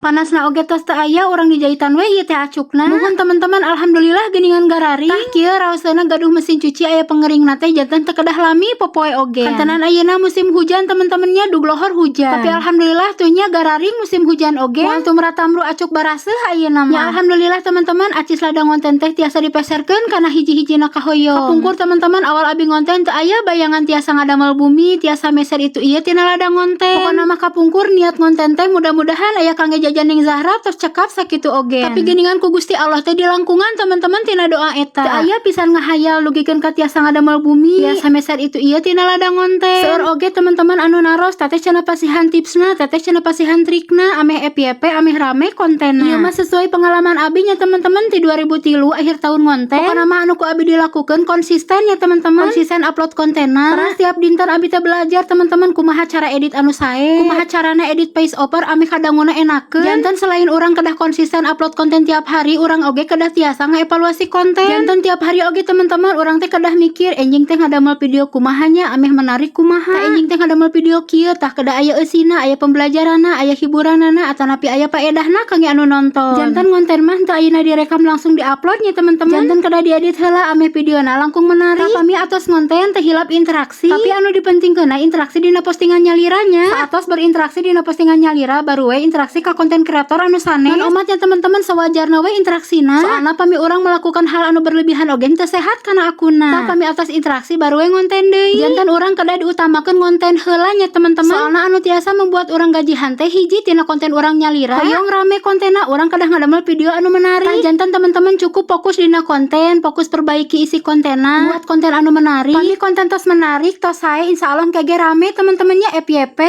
Panasna oge tos teu aya, urang dijaitan we ieu teh acukna. Nuhun, teman-teman, alhamdulillah geuningan gararing. Tah, kieu raosna gaduh mesin cuci aya pengeringna teh, janten teu kedah lami popoe oge. Kantenan ayeuna musim hujan, teman-temannya, dug lohor hujan. Tapi alhamdulillah tuh nya, gararing musim hujan oge. Moal tumra-tamru acuk baraseuh ayeuna mah. Ya, alhamdulillah, teman-teman, acis ladang ngonten teh tiasa dipeserkeun kana hiji-hijina kahoyong. Kapungkur, teman-teman, awal abi ngonten teu aya bayangan tiasa ngadamel bumi, tiasa meser itu ieu tina ladang ngonten. Pokona mah kapungkur niat ngonten teh mudah-mudahan aya kangge jajan Ning Zahra, tos cekap sakitu oge. Tapi geuningan ku Gusti Allah teh dilangkungan, teman-teman, tina doa eta. Teu aya pisan ngahayal dugikeun ka tiasa ngadamel bumi, tiasa meser itu ieu tina ladang ngonten. Seueur oge, teman-teman, anu naros, "Teteh cenah pasihan tipsna, Teteh cenah pasihan trikna ameh FYP, ameh rame kontenna." Ieu mah sesuai pengalaman abi nya, teman-teman, ti 2003 akhir tahun ngonten. Pokona mah anu ku abi dilakukeun konsisten ya, teman-teman, konsisten upload kontenna. Karena setiap dinten abi teh belajar, teman-teman, kumaha cara edit anu sae, kumaha carana edit voice over ameh kadanguna enakeun. Janten selain urang kedah konsisten upload konten tiap hari, urang oge kedah tiasa ngaevaluasi konten. Janten tiap hari oge, teman-teman, urang teh kedah mikir, enjing teh ngadamel video kumaha nya, ameh menarik kumaha. Tah, enjing teh ngadamel video kieu tah kedah aya eusina, aya pembelajaranna, aya hiburanana, atanapi aya paedahna kangge anu nonton. Janten ngonten mah teu ayeuna direkam langsung diupload nya, teman-teman. Janten kedah diedit heula ameh videona langkung menarik. Tah, pami atos ngonten teh hilap interaksi, tapi anu dipentingkeunna interaksi dina postingan nyaliranya. Saatos berinteraksi dina postingan nyalira, baru we interaksi ka konten kreator anu sanes. Ngan omatnya, teman-teman, sewajarna we interaksina, soalna pami urang melakukan hal anu berlebihan oge teu sehat kana akunna. Tah, pami atos interaksi baru we ngonten deui. Janten urang kedah diutamakeun ngonten heula nya, teman-teman, soalna anu tiasa membuat urang gajihan teh hiji tina konten urang nyalira. Hoyong rame kontenna, urang kedah ngadamel video anu menarik. Tah, janten teman-teman cukup fokus dina konten, fokus perbaiki isi kontenna, buat konten anu menarik. Pami konten tos menarik, tos sae, insya Allah kege rame, teman-temannya, FYP.